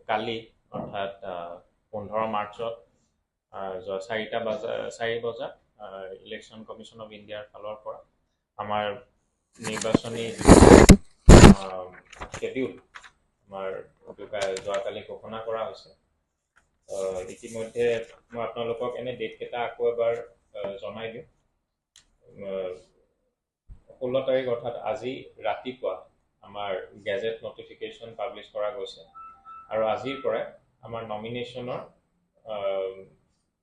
কালি অৰ্থাৎ 15 মাৰ্চত 4 বজাত ইলেকশ্যন কমিশ্যন অফ ইণ্ডিয়াৰ ফালৰ পৰা আমাৰ নিৰ্বাচনী শ্বেডিউল আমাৰ যোৱাকালি ঘোষণা কৰা হৈছে। ইতিমধ্যে মই আপোনালোকক এনে ডেটকেইটা আকৌ এবাৰ জনাই দিওঁ। 16 তাৰিখ অৰ্থাৎ আজি ৰাতিপুৱা আমাৰ গেজেট নটিফিকেশ্যন পাব্লিছ কৰা গৈছে আৰু আজিৰ পৰাই আমাৰ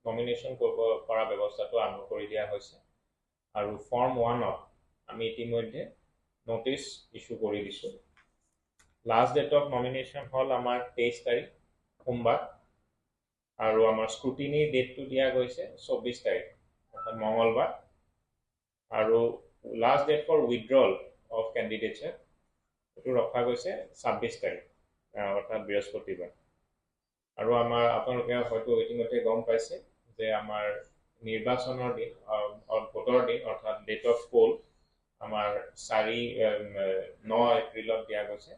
নমিনেশ্যন কৰিব পৰা ব্যৱস্থাটো আৰম্ভ কৰি দিয়া হৈছে আৰু ফৰ্ম 1ত আমি ইতিমধ্যে নটিচ ইছ্যু কৰি দিছোঁ। লাষ্ট ডেট অফ নমিনেশ্যন হ'ল আমাৰ 23 তাৰিখ সোমবাৰ আৰু আমাৰ স্ক্ৰুটিনিৰ ডেটটো দিয়া গৈছে 24 তাৰিখ অৰ্থাৎ মঙলবাৰ আৰু last date for withdrawal of candidature এইটো ৰখা গৈছে 26 তাৰিখ অৰ্থাৎ বৃহস্পতিবাৰ। আৰু আমাৰ আপোনালোকে হয়তো ইতিমধ্যে গম পাইছে যে আমাৰ নিৰ্বাচনৰ দিন, ভোটৰ দিন অৰ্থাৎ ডেট অফ পল আমাৰ 9 এপ্ৰিলত দিয়া গৈছে,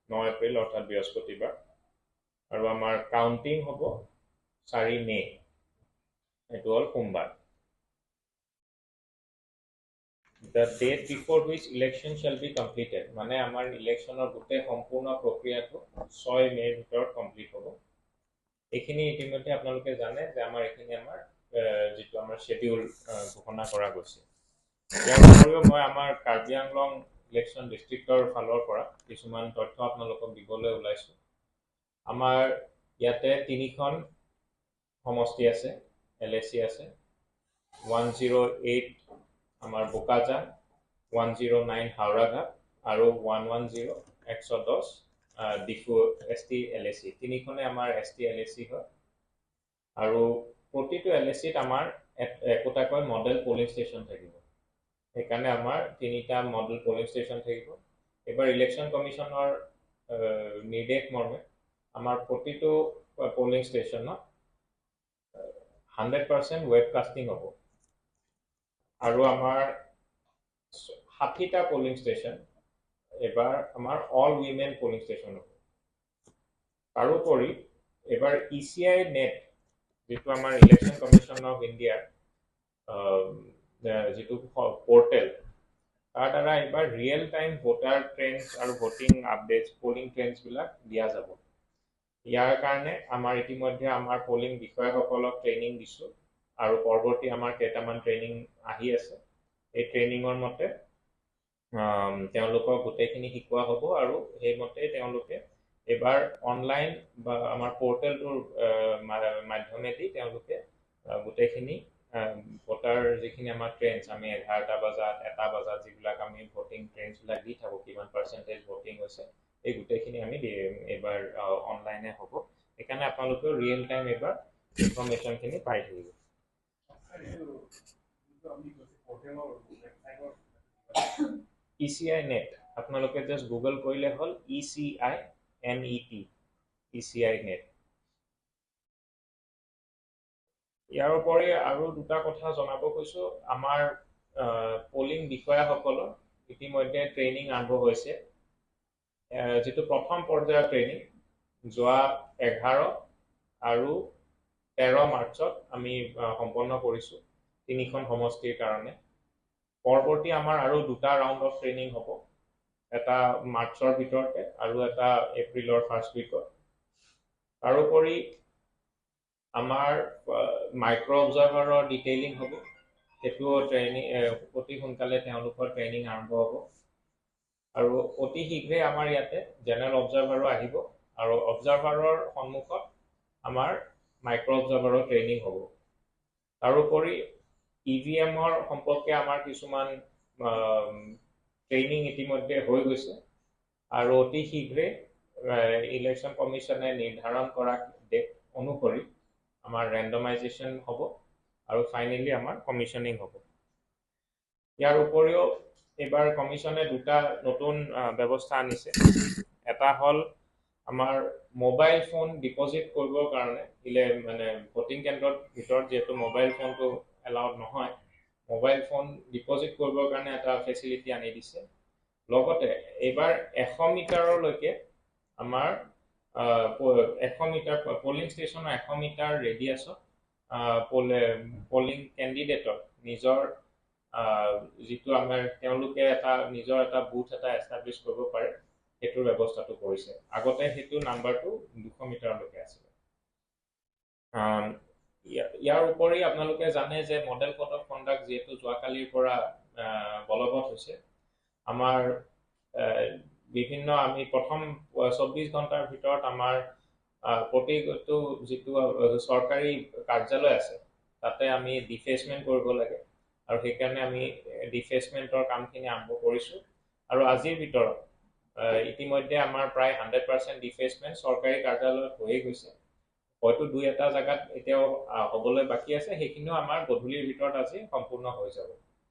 9 এপ্ৰিল অৰ্থাৎ বৃহস্পতিবাৰ। আৰু আমাৰ কাউণ্টিং হ'ব 4 মে', এইটো হ'ল সোমবাৰ। The date before which election shall be completed, মানে আমাৰ ইলেকশ্যনৰ গোটেই সম্পূৰ্ণ প্ৰক্ৰিয়াটো 6 মে'ৰ ভিতৰত কমপ্লিট হ'ব। এইখিনি ইতিমধ্যে আপোনালোকে জানে যে আমাৰ এইখিনি আমাৰ যিটো আমাৰ শ্বেডিউল ঘোষণা কৰা গৈছে। ইয়াৰ উপৰিও মই আমাৰ কাৰ্বি আংলং ইলেকশ্যন ডিষ্ট্ৰিক্টৰ ফালৰ পৰা কিছুমান তথ্য আপোনালোকক দিবলৈ ওলাইছোঁ। আমাৰ ইয়াতে 3খন সমষ্টি আছে, এল এ চি আছে, 108 আমাৰ বোকাজান, 109 হাওৰাঘাট আৰু 110 110 Diphu S T L A C. 3খনে আমাৰ S T L A C হয় আৰু প্ৰতিটো এল এ চিত আমাৰ একোটাকৈ মডেল পলিং ষ্টেচন থাকিব। সেইকাৰণে আমাৰ 3টা মডেল পলিং ষ্টেচন থাকিব। এইবাৰ ইলেকশ্যন কমিশ্যনৰ নিৰ্দেশ মৰ্মে আমাৰ প্ৰতিটো পলিং ষ্টেচনত 100% ৱেবকাষ্টিং হ'ব আৰু আমাৰ 60টা পলিং ষ্টেচন এইবাৰ আমাৰ অল উইমেন পলিং ষ্টেচন হ'ব। তাৰোপৰি এইবাৰ ই চি I net, যিটো আমাৰ ইলেকশ্যন কমিশ্যন অফ ইণ্ডিয়াৰ যিটো পৰ্টেল, তাৰ দ্বাৰা এইবাৰ ৰিয়েল টাইম ভোটাৰ ট্ৰেণ্ডছ আৰু ভোটিং আপডেটছ, পলিং ট্ৰেণ্ডছবিলাক দিয়া যাব। ইয়াৰ কাৰণে আমাৰ ইতিমধ্যে আমাৰ পলিং বিষয়াসকলক ট্ৰেইনিং দিছোঁ আৰু পৰৱৰ্তী আমাৰ কেইটামান ট্ৰেইনিং আহি আছে। এই ট্ৰেইনিঙৰ মতে তেওঁলোকক গোটেইখিনি শিকোৱা হ'ব আৰু সেইমতে তেওঁলোকে এইবাৰ অনলাইন বা আমাৰ পৰ্টেলটোৰ মাধ্যমেদি তেওঁলোকে গোটেইখিনি ভোটাৰ যিখিনি আমাৰ ট্ৰেণ্ডছ, আমি 11টা বজাত 1টা বজাত যিবিলাক আমি ভোটিং ট্ৰেণ্ডছবিলাক দি থাকোঁ, কিমান পাৰ্চেণ্টেজ ভোটিং হৈছে, এই গোটেইখিনি আমি এইবাৰ অনলাইনে হ'ব। সেইকাৰণে আপোনালোকেও ৰিয়েল টাইম এইবাৰ ইনফৰ্মেশ্যনখিনি পাই থাকিব। ই চি I net আপোনালোকে জাষ্ট গুগল কৰিলে হ'ল, E C I N E T, E C I net. ইয়াৰ উপৰি আৰু 2টা কথা জনাব কৈছোঁ। আমাৰ পলিং বিষয়াসকলৰ ইতিমধ্যে ট্ৰেইনিং আৰম্ভ হৈছে। যিটো প্ৰথম পৰ্যায়ৰ ট্ৰেইনিং যোৱা 11 আৰু 13 মাৰ্চত আমি সম্পন্ন কৰিছোঁ 3খন সমষ্টিৰ কাৰণে। পৰৱৰ্তী আমাৰ আৰু 2টা ৰাউণ্ড অফ ট্ৰেইনিং হ'ব, এটা মাৰ্চৰ ভিতৰতে আৰু এটা এপ্ৰিলৰ ফাৰ্ষ্ট উইকত। তাৰোপৰি আমাৰ মাইক্ৰ' অবজাৰ্ভাৰৰ ডিটেইলিং হ'ব, সেইটোও ট্ৰেইনিং অতি সোনকালে তেওঁলোকৰ ট্ৰেইনিং আৰম্ভ হ'ব আৰু অতি শীঘ্ৰেই আমাৰ ইয়াতে জেনেৰেল অবজাৰ্ভাৰো আহিব আৰু অবজাৰ্ভাৰৰ সন্মুখত আমাৰ মাইক্ৰ' অবজাৰ্ভাৰৰ ট্ৰেইনিং হ'ব। তাৰোপৰি ই ভি এমৰ সম্পৰ্কে আমাৰ কিছুমান ট্ৰেইনিং ইতিমধ্যে হৈ গৈছে আৰু অতি শীঘ্ৰে ইলেকশ্যন কমিশ্যনে নিৰ্ধাৰণ কৰা ডেট অনুসৰি আমাৰ ৰেণ্ডমাইজেশ্যন হ'ব আৰু ফাইনেলি আমাৰ কমিশ্যনিং হ'ব। ইয়াৰ উপৰিও এইবাৰ কমিশ্যনে 2টা নতুন ব্যৱস্থা আনিছে। এটা হ'ল আমাৰ মোবাইল ফোন ডিপজিট কৰিবৰ কাৰণে, মানে ভোটিং কেন্দ্ৰৰ ভিতৰত যিহেতু মোবাইল ফোনটো এলাউড নহয়, মোবাইল ফোন ডিপজিট কৰিবৰ কাৰণে এটা ফেচিলিটি আনি দিছে। লগতে এইবাৰ 100 মিটাৰলৈকে আমাৰ 100 মিটাৰ, পলিং ষ্টেচনৰ 100 মিটাৰ ৰেডিয়াছত পলিং কেণ্ডিডেটৰ নিজৰ যিটো আমাৰ তেওঁলোকে এটা নিজৰ এটা বুথ এটা এষ্টাব্লিছ কৰিব পাৰে, সেইটোৰ ব্যৱস্থাটো কৰিছে। আগতে সেইটো নাম্বাৰটো 200 মিটাৰলৈকে আছিলে। ইয়াৰ উপৰি আপোনালোকে জানে যে মডেল কোড অফ কণ্ডাক্ট যিহেতু যোৱাকালিৰ পৰা বলবৎ হৈছে, আমাৰ বিভিন্ন আমি প্ৰথম 24 ঘণ্টাৰ ভিতৰত আমাৰ প্ৰতিটো যিটো চৰকাৰী কাৰ্যালয় আছে তাতে আমি ডিফেচমেণ্ট কৰিব লাগে আৰু সেইকাৰণে আমি ডিফেচমেণ্টৰ কামখিনি আৰম্ভ কৰিছোঁ। আৰু আজিৰ ভিতৰত ইতিমধ্যে আমাৰ প্ৰায় 100% ডিফেচমেণ্ট চৰকাৰী কাৰ্যালয়ত হৈয়ে গৈছে। হয়তো দুই এটা জেগাত এতিয়াও হ'বলৈ বাকী আছে, সেইখিনিও আমাৰ গধূলিৰ ভিতৰত আজি সম্পূৰ্ণ হৈ যাব।